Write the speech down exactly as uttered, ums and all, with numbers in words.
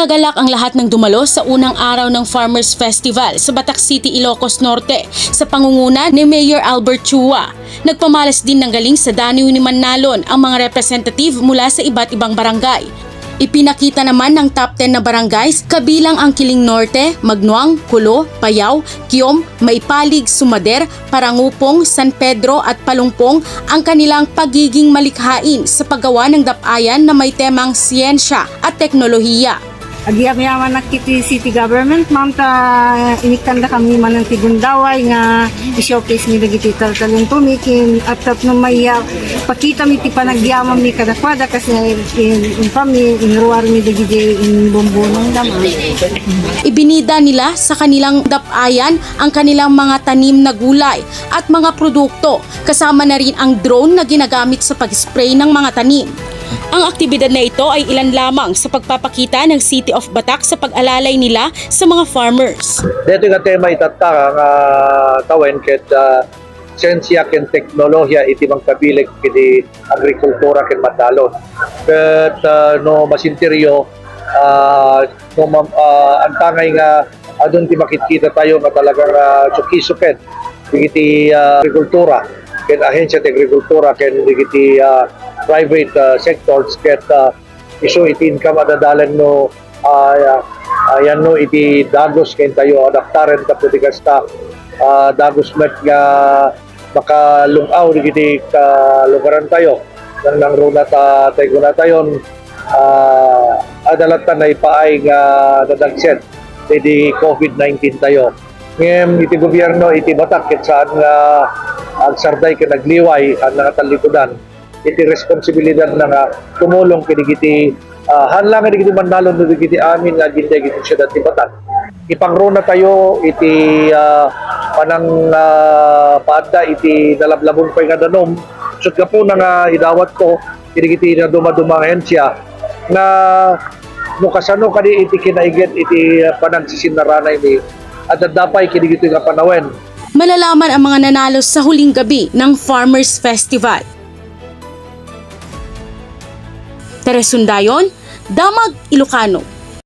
Nagalak ang lahat ng dumalo sa unang araw ng Farmers Festival sa Batac City, Ilocos Norte, sa pangunguna ni Mayor Albert Chua. Nagpamalas din ng galing sa daniw ni Manalon ang mga representative mula sa iba't ibang barangay. Ipinakita naman ng top ten na barangays, kabilang ang Kiling Norte, Magnuang, Jolo, Payao, Guillaume, Maipalig, Sumader, Parangupong, San Pedro at Palungpong, ang kanilang pagiging malikhain sa paggawa ng dapayan na may temang siyensya at teknolohiya. Agyamanak iti city government, ma'am, ta inikkandakami manen ti gundaway nga i-showcase mi dagiti taltalon to mi ken tapno maipakita mi ti panagyaman mi kadakuada, kas in, in, in, inruar mi dagiti imbumbunong da, ma'am. Ibinida nila sa kanilang dapayan ang kanilang mga tanim na gulay at mga produkto, kasama na rin ang drone na ginagamit sa pag-spray ng mga tanim. Ang aktibidad na ito ay ilan lamang sa pagpapakita ng City of Batac sa pag-alalay nila sa mga farmers. Daytoy nga tema itatta nga tawen ket, ah, siyensya ken teknolohiya iti mangkabilig iti agrikultura ken Manalon. Ket, ah, no masenteryo, ah, no ma-, ah, antangay nga adun ti makitkita tayo nga talagang, ah, sukiso ket dagiti, ah, agrikultura ken ahensya ti agrikultura ken dagiti, ah, private, ah, sectors ket, ah, isu iti income a dadalan no, ah, ah, yan no iti dagus ken tayo adaktaren tapno di kasta, ah, dagus met nga makalung-aw dagiti kalugarantayo. Nang nangruna ta, tay kunatayon, ah, adda latta naipaay nga nadagsen iti covid nineteen tayo. Ngem iti gobierno iti Batac ket saan nga agsarday ken agliway a nangatallikudan iti responsibilidadna nga tumulong kadagiti, ah, haan lang kadagiti Manalon no dagiti amin nga agindeg iti siudad ti Batac. Ipangruna tayo iti, ah, panang, ah, paadda iti nalablabon pay nga danum. Ket gapuna nga idawatko kadagiti nadumaduma nga ahensya nga no kasano kadi iti kinaiget iti, ah, panagsisinnaranaymi, adda pay kadagitoy nga panawen. Malalaman ang mga nanalo sa huling gabi ng Farmers Festival. Teres Sundayon, Damag Ilocano.